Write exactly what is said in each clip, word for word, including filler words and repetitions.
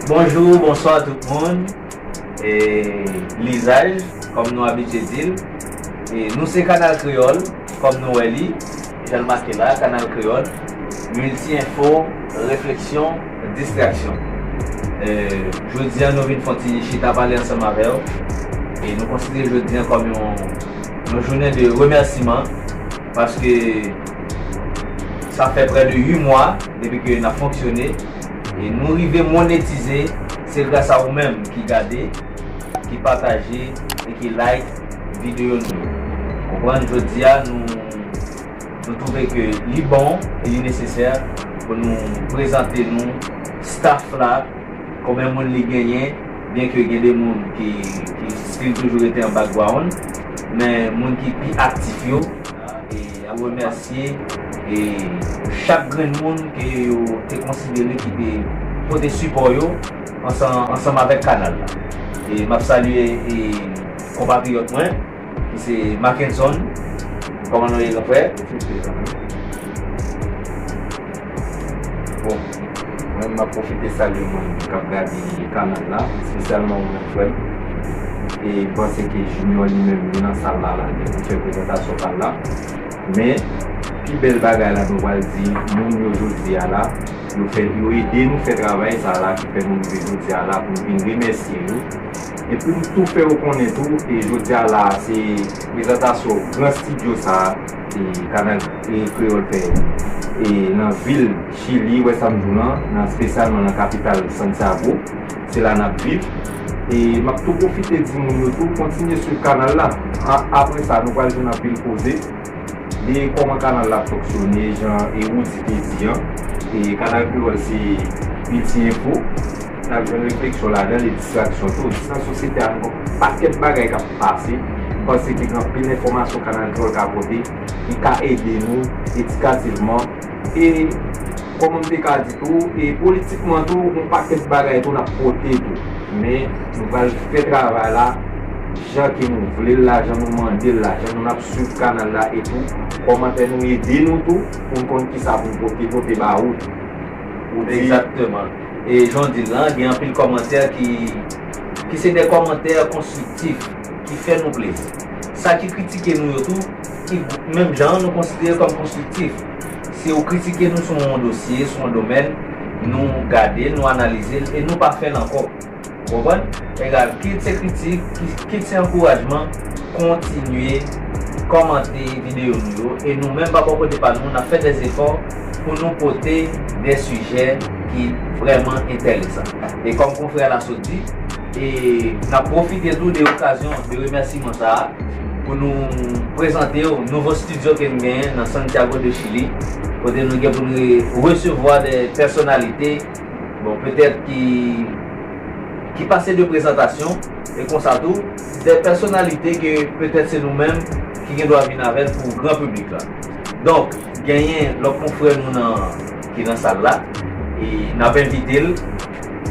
Bonjou, bonswa tout moun. E, lizaj, kòm nou abitye di l. E, nou se Kanal Kreyòl, kòm nou wè li, jan l make la, Kanal Kreyòl, milti enfo, refleksyon, distraksyon. E, jodi a, nou vin fè yon ti chita pale ansanm avè w. E nou konsidere jodi a kòm yon, yon jounen de remèsiman, paske sa fè prè de uit mwa depi ke n ap fonksyone. E nou rive monetize, se gras a ou menm ki gade, ki pataje e ki like videyo nou yo. Konprann, jodi a, nou, nou twouve ke li bon e li nesesè pou nou prezante nou staff la, konbyen moun li genyen, byenke gen de moun ki, ki still toujou rete an background, men moun ki pi aktif yo, e ap remèsye, e chak grenn moun ke yo te konsidere ki te pote sipò yo ansanm, ansanm avèk kanal la. E m ap salye, e, konpatriyòt mwen, ki se Mackenson. Kòman nou ye, gran frè? Bon, mwen, m ap pwofite salye moun k ap gade kanal la, espesyalman ou menm, frè m. E m panse ke Junior li menm, li nan sal la, la, li pou fè prezantasyon pa l la. Men, pi bèl bagay la, nou pral di moun yo jodi a la, yo fè, yo ede nou fè travay sa la ki fè nou rive jodi a la pou nou vin remèsye yo. Epi m tou fè yo konnen tou, e jodi a la, se prezantasyon gran estidyo sa a, e Kanal, e Kreyòl fè, e nan vil Chili, wè sa m di w lan, nan, espesyalman nan kapital Santiago. Se la n ap viv. E m ap tou pwofite di moun yo tou, kontinye swiv kanal la. A, apre sa, nou pral jwenn anpil koze de kòman kanal la ap fonksyone, jan e Woody te di an. E Kanal Kreyòl se milti enfo. N ap jwenn refleksyon ladan l e distraksyon tou. Nan sosyete a, nou gen yon pakèt bagay k ap pase. M panse ke gen anpil enfòmasyon Kanal Kreyòl ka pote ki ka ede nou edikativman. E kòman m te ka di tou, e politikman tou, yon pakèt bagay tou n ap pote tou. Men, nou pral fè travay la jan ke nou vle l la, jan nou mande l la, jan nou n ap swiv kanal la e tou, kòmantè nou ede nou tou, pou n konn kisa pou n pote, pote ba ou tou. Ou di Egzakteman. E jan w di l lan, gen anpil kòmantè ki, ki se de kòmantè konstriktif, ki fè nou plezi. Sa ki kritike nou yo tou, ki menm jan an nou konsidere kòm konstriktif. Si yo kritike nou sou yon dosye, sou yon domèn, nou gade l, nou analize l e nou pa fè l ankò. Ou konprann? Egal, kit se kritik, ki- kit se ankourajman, kontinye kòmante videyo nou yo. E nou menm, pa bò kote pa nou, n ap fè de zefò pou nou pote de sijè ki vrèman enteresan. E kòm konfrè la sot di, e n ap pwofite tou de okazyon de remèsiman sa a pou nou prezante w nouvo estidyo ke n genyen nan Santiago de Chili, kote nou gen pou nou re- resevwa de pèsonalite, bon, petèt ki, ki pase de prezantasyon, e konsa tou, de pèsonalite ke petèt se nou menm ki gen dwa vin avè l pou gran piblik la. Donk, genyen lòt konfrè nou nan, ki nan sal la, e n ap envite l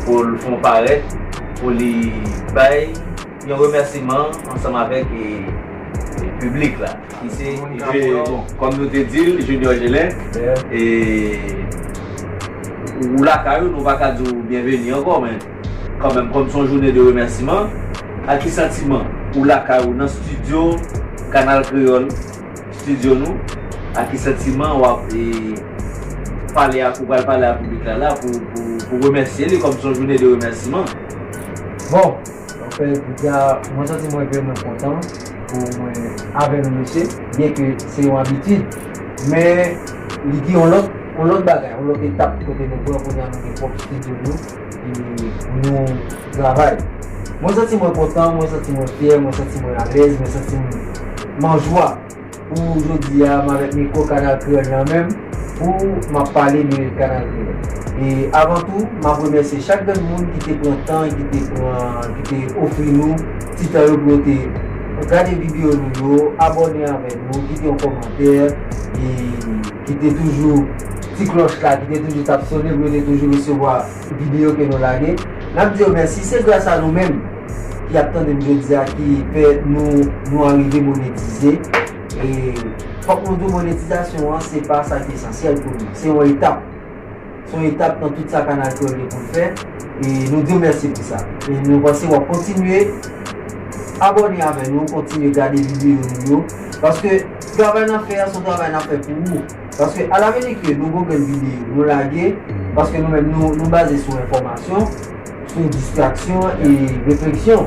pou l fè yon parèt, pou li bay yon remèsiman ansanm avèk, e, e piblik la, ki se, e, bon, kòm nou te di l, Junior Gelin, e, ou lakay ou, nou pa ka di w byenveni ankò, men kanmenm, kòm se yon jounen de remèsiman, ak ki santiman ou lakay ou nan estidyo Kanal Kreyòl, estidyo nou, ak ki santiman w ap, e, pale ak, ou pral pale ak piblik la, la pou, pou, pou remèsye li kòm se yon jounen de remèsiman? Bon, anfen, jodi a, mwen santi mwen vrèman kontan pou mwen avè nou, mesye, byenke se yon abitid, men li gen yon lòt, yon lòt bagay, yon lòt etap kote nou pran kounye a, nou gen pwòp estidyo nou, e pou nou travay. Mwen santi mwen kontan, mwen santi mwen fyè, mwen santi mwen alèz, mwen santi mwen an jwa. Pou jodi a, m avèk mikwo Kanal Kreyòl nan men m, pou m ap pale de Kanal Kreyòl. E avan tou, m ap remèsye chak grenn moun ki te pran tan, ki te pran, ki te ofri nou ti tan yo pou yo te gade videyo nou yo, abòne avèk nou, kite yon kòmantè, e ki te toujou ti klòch la, ki te toujou t ap sonnen pou yo te toujou resevwa videyo ke nou lage. N ap di yo mèsi, se gras a nou menm ki ap tande m jodi a ki fè nou, nou arive monetize. E fòk nou di w, monetizasyon an, se pa sa ki esansyèl pou nou. Se yon etap. Se yon etap nan tout sa Kanal Kreyòl gen pou l fè. E nou di w mèsi pou sa. E nou panse w ap kontinye abòne avè nou, kontinye gade videyo nou yo. Paske travay n ap fè a, se yon travay n ap fè pou ou. Paske alaveni ke nou gon grenn videyo, nou lage, paske nou menm nou, nou baze sou enfòmasyon, sou distraksyon e refleksyon.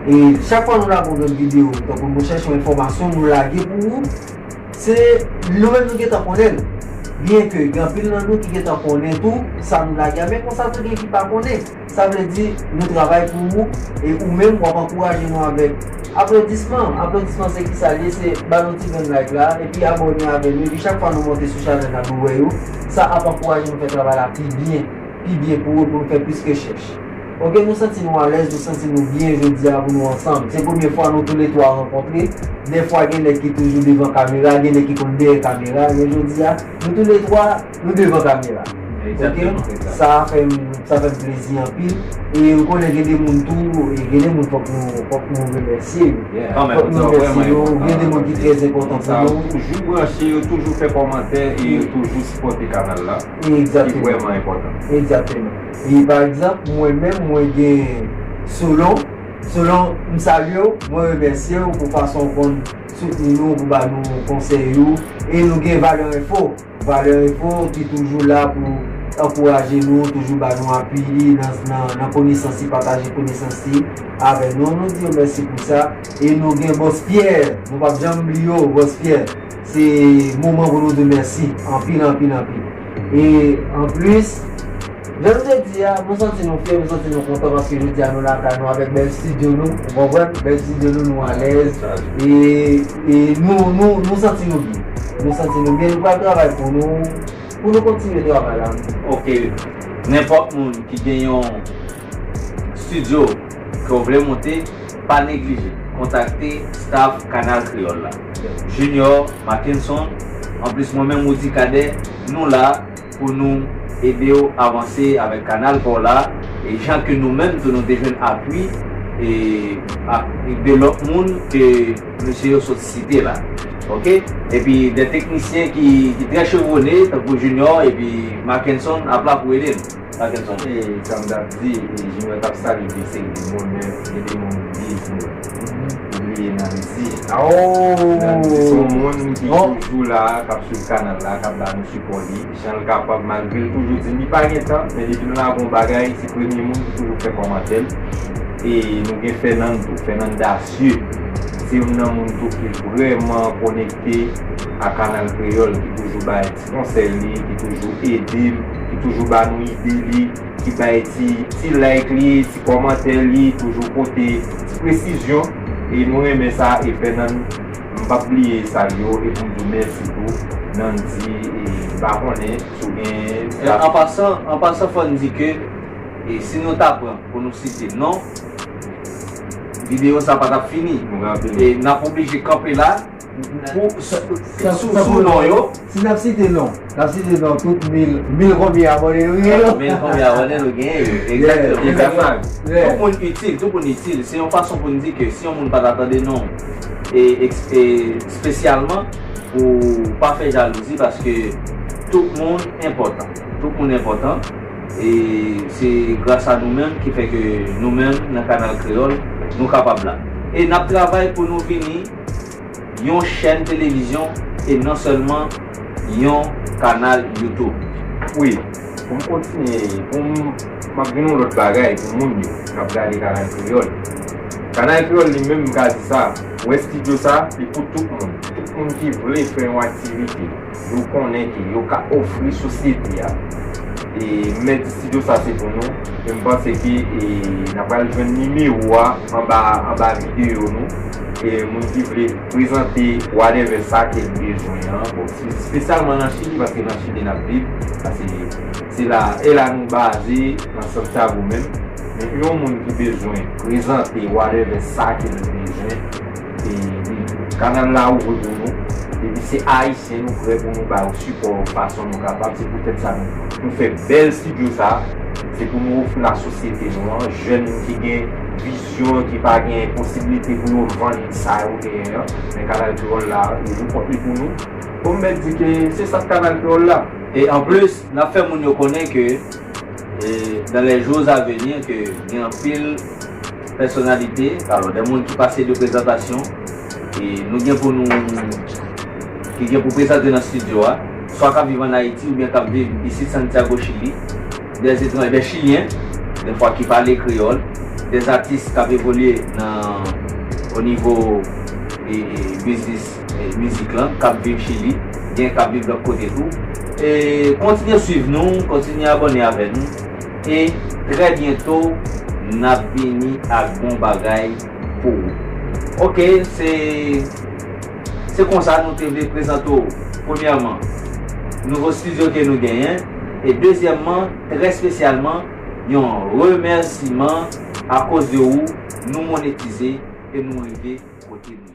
E chak fwa nou lage yon grenn videyo, tankou nou chèche yon enfòmasyon, nou lage pou ou, se nou menm nou gentan konnen l. Byenke gen anpil nan nou ki gentan konnen tou sa nou lage a, men konsa tou gen ki pa konnen. Sa vle di, nou travay pou ou, e ou menm w ap ankouraje nou avèk aplodisman. Aplodisman se kisa l ye? Se ba nou ti grenn like la, epi abòne avè nou, epi chak fwa nou monte sou chanèl la, nou wè yo, sa ap ankouraje nou fè travay la pi byen, pi byen pou ou, pou nou fè plis rechèch. Oke, nou santi nou alèz, nou santi nou byen jodi a pou nou ansanm. Se premye fwa nou toulètwa rankontre. Dèfwa gen nèg ki toujou devan kamera, gen nèg ki konn dèyè kamera, men jodi a, nou toulètwa, nou devan kamera. Oke? Sa fè m, sa fè m plezi anpil. E ou konnen gen de moun tou, e gen de moun fòk nou, fòk nou remèsye yo. Fòk nou remèsye yo. Gen de moun ki trè enpòtan pou nou. Yo toujou branche, yo toujou fè kòmantè e yo toujou sipòte kanal la. Ki vrèman enpòtan. Egzakteman. E pa egzanp, mwen menm, mwen gen Solon. Solon, m salye w, mwen remèsye w pou fason w konn soutni nou, pou ba nou konsèy ou. E nou gen Valè Enfo. Valè Enfo ki toujou la pou ankouraje nou, toujou ba nou apui nan, nan, nan konesans li, pataje konesans li avè nou. Nou di yo mèsi pou sa. E nou gen Bòs Pyè, nou p ap janm bliye w, Bòs Pyè. Se moman pou nou di w mèsi anpil, anpil, anpil. E anplis, jan nou te di a, nou santi nou fyè, nou santi nou kontan paske jodi a nou lakay nou avèk bèl estidyo nou, ou konprann? Bèl estidyo nou, nou alèz. E, e nou, nou, nou santi nou byen. Nou santi nou byen, nou pral travay pou nou, pou nou kontinye travay la. Oke. Nenpòt moun ki gen yon estidyo ke w vle monte, pa neglije kontakte staff Kanal Kreyòl la. Junior, Mackenson, anplis mwen menm, Woody Cadet, nou la pou nou ede w avanse avèk kanal pa w la, e jan ke nou menm tou nou te jwenn apui e, ak de lòt moun ke mesye yo sot site la. Oke? Epi de teknisyen ki, ki trè chevwone, tankou Junior epi Mackenson ap la pou ede n. Mackenson. E sa m t ap di, e, Junior t ap salye de seri de moun, men gen de moun li bliye di nou. Li bliye Nancy. Nancy se yon moun ki toujou la, k ap swiv kanal la, k ap ba nou sipò li. Jan l kapab, malgre l toujou di li pa gen tan, men depi nou lage yon bagay, se premye moun ki toujou fè kòmantè l. E nou gen Fernando, Fernando Dacieux. Se youn nan moun tou ki vrèman konekte a Kanal Kreyòl, ki toujou bay ti konsèy li, ki toujou ede m, ki toujou ba nou ide li, ki bay ti, ti like li, ti kòmantè li, toujou pote ti presizyon. E nou renmen sa, e Fernando, m p ap bliye salye w, e pou m di w mèsi tou, Nandy, e m pa konnen si w gen... E, an pasan, an pasan, fò n di ke, e, si nou ta pran pou nou site non, videyo sa pa t ap fini. E n ap oblije kanpe la pou, sou, sou, sou non yo. Si n ap site non, n ap site non tout mil, mil konbyen abòne nou gen yo. Mil konbyen abòne nou gen yo, egzakteman. Tout moun itil, tout moun itil. Se yon fason pou n di ke si yon moun pa ta tande non, e, eks-, e, espesyalman, pou pa fè jalouzi, paske tout moun enpòtan. Tout moun enpòtan. E se gras a nou menm ki fè ke nou menm nan Kanal Kreyòl, nou kapab la. E n ap travay pou nou vini yon chèn televizyon e non sèlman yon kanal YouTube. Wi, pou m kontinye, pou m, m ap vin yon lòt bagay pou moun yo k ap gade Kanal Kreyòl. Kanal Kreyòl li menm, m ka di sa, ou wè estidyo sa, li pou tout moun. Tout moun ki vle fè yon aktivite, yo konnen ke yo ka ofri sosyete a. E m mèt di estidyo sa se pou nou. E m panse ke, e, n a pral jwenn nimewo a anba, anba videyo nou. E moun ki vle prezante whatever sa ke l bezwen an. Bon, espesyalman nan Chili, paske nan Chili n ap viv. Paske se la, e la nou baze, nan Santiago menm. Men yon moun ki bezwen prezante whatever sa ke l bezwen, e, e, kanal la ouvri pou nou. Depi se Ayisyen, nou prè pou nou ba yo sipò fason nou kapab. Se poutèt sa nou, nou fè bèl estidyo sa. Se pou nou ofri lasosyete nou an, jèn ki gen vizyon, ki pa gen posiblite pou yo vann sa yo genyen an. Men Kanal Kreyòl la ouvri pòt li pou nou. Bon, m mèt di ke se sa k Kanal Kreyòl la. E anplis, n ap fè moun yo konnen ke, E dans les jours à venir ke gen anpil pèsonalite, alò, de moun ki pase de prezantasyon, e nou gen pou nou, ki gen pou prezante nan estidyo a, swa k ap viv ann Ayiti oubyen k ap viv isit Santiago, Chili, des étrangers, des Chiliens, des fois ki pale kreyòl, des artistes k ap evolye nan, o nivo, e, e, biznis, e, mizik lan, k ap viv Chili, gen k ap viv lòt kote tou. E kontinye swiv nou, kontinye abòne avè nou. E trè byento, n ap vini ak bon bagay pou ou. Oke, se, se konsa nou te vle prezante w, premyèman, nouvo estidyo ke nou genyen, e dezyèmman, trè espesyalman, yon remèsiman, akoz de ou, nou monetize e nou rive kote nou